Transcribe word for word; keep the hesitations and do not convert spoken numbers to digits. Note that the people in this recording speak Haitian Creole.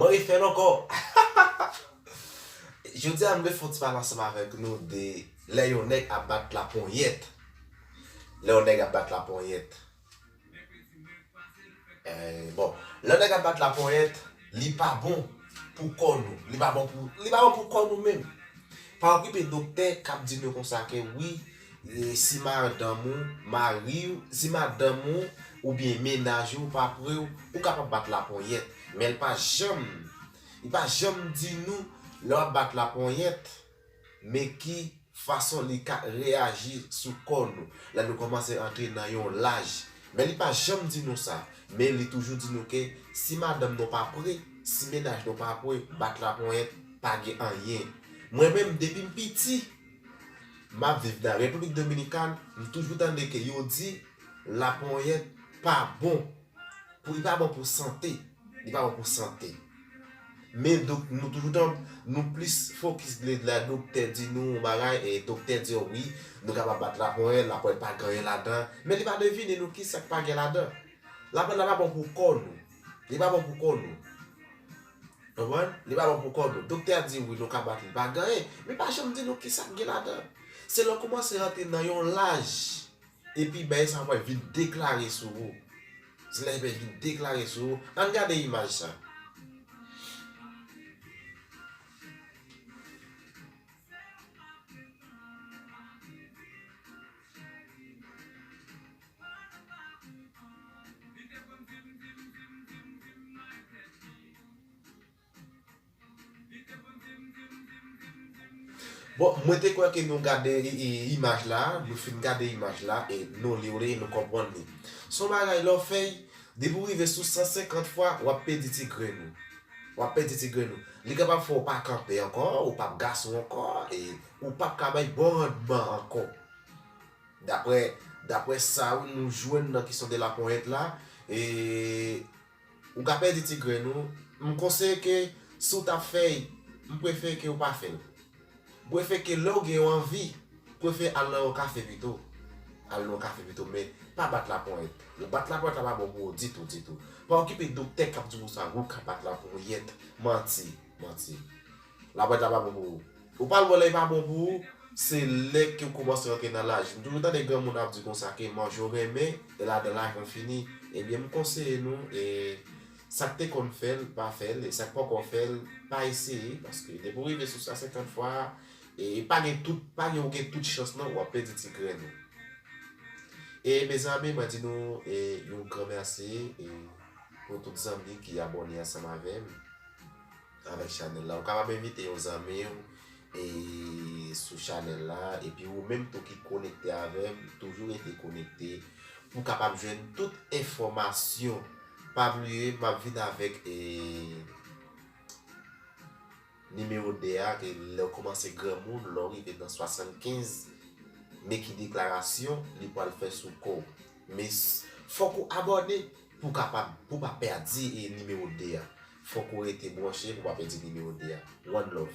Mwen refè l ankò. Jodi a, m vle fè yon ti pale ansanm avèk nou de lè yon nèg ap bat laponyèt. Lè yon nèg ap bat laponyèt. Eh, bon, lè yon nèg ap bat laponyèt, li pa bon pou kò nou. Li pa bon pou, li pa bon pou kò nou menm. Pa okipe doktè k ap di nou konsa ke wi, e, si madanm ou, mari w, si madanm ou, oubyen mennaj ou pa pre w, ou kapab bat laponyèt. Men l pa janm, li pa janm di nou, lè w ap bat laponyèt, men ki fason li ka reyaji sou kò nou. Lè nou kòmanse antre nan yon laj. Men li pa janm di nou sa. Men li toujou di nou ke si madanm nou pa pre, si mennaj nou pa pre, bat laponyèt pa gen anyen. Mwen menm, depi m piti, m ap viv nan Repiblik Dominikàn, m toujou tande ke yo di laponyèt pa bon. Pou, li pa bon pou sante. Li pa bon pou sante. Men donk, nou toujou tan, nou plis fokis lè, lè doktè di nou yon bagay, e doktè di, "O wi, nou kapab bat laponyèt, laponyèt pa gen anyen ladan." Men li pa devine nou ki sa k pa gen ladan. Laponyèt la pa bon pou kò nou. Li pa bon pou kò nou. Konprann? Li pa bon pou kò nou. Doktè a di, "Wi, nou ka bat li, pa gen anyen." Men pa janm di nou ki sa k gen ladan. Se lè w kòmanse rantre nan yon laj, epi bagay sa pral vin deklare sou ou. Se lè bagay vin deklare sou ou. Ann gade imaj sa. Bon, mwen te kwè ke nou gade i- i- imaj la, nou fin gade imaj la, e nou li w li, nou konprann li. Se yon bagay lè w fè l, depi w rive sou san senkant fwa, w ap pèdi ti grenn ou. W ap pèdi ti grenn ou. Li kapab fè w pa kanpe ankò, ou p ap gason ankò, e ou p ap ka bay bon randman ankò. Daprè, daprè sa nou jwenn nan kesyon de laponyèt la, e ou ka pèdi ti grenn ou. M konseye ke si w t ap fè l, m prefere ke w pa fè l. M prefere ke lè w gen yon anvi, prefere al nan yon kafe pito. Al nan yon kafe pito, men pa bat laponyèt. Ou bat laponyèt la pa bon pou ou ditou, ditou. Pa okipe doktè k ap di w sa, ou ka bat laponyèt. Manti, manti. Laponyèt la pa bon pou ou. Ou pa l wè lè li pa bon pou ou, se lè ke w kòmanse rantre nan laj. M toujou tande granmoun ap di konsa ke manje w renmen, e ladan lajan fini. Ebyen, m konseye nou, e sa k te konn fè l, pa fè l, e sa k poko fè l, pa eseye, paske depi w rive sou san senkant fwa, e pa gen tout, pa gen ou gen tout chans non, w ap pèdi ti grenn ou. E mezanmi, mwen di nou, e yon gran mèsi, e pou tout zanmi ki abòne ansanm avè m avèk chanèl la. Ou kapab envite yon zanmi w, e, sou chanèl la, epi ou menm tou ki konekte avè m, toujou rete konekte pou w kapab jwenn tout enfòmasyon. Pa bliye, m ap vin avèk, e, nimewo de a, ke lè w kòmanse granmoun, lè w rive nan swasannkenz, men ki deklarasyon li pral fè sou kò w. Men s- fòk ou abòne pou w kapab, pou w pa pèdi, e, nimewo de a. Fòk ou rete branche pou w pa pèdi nimewo de a. One love.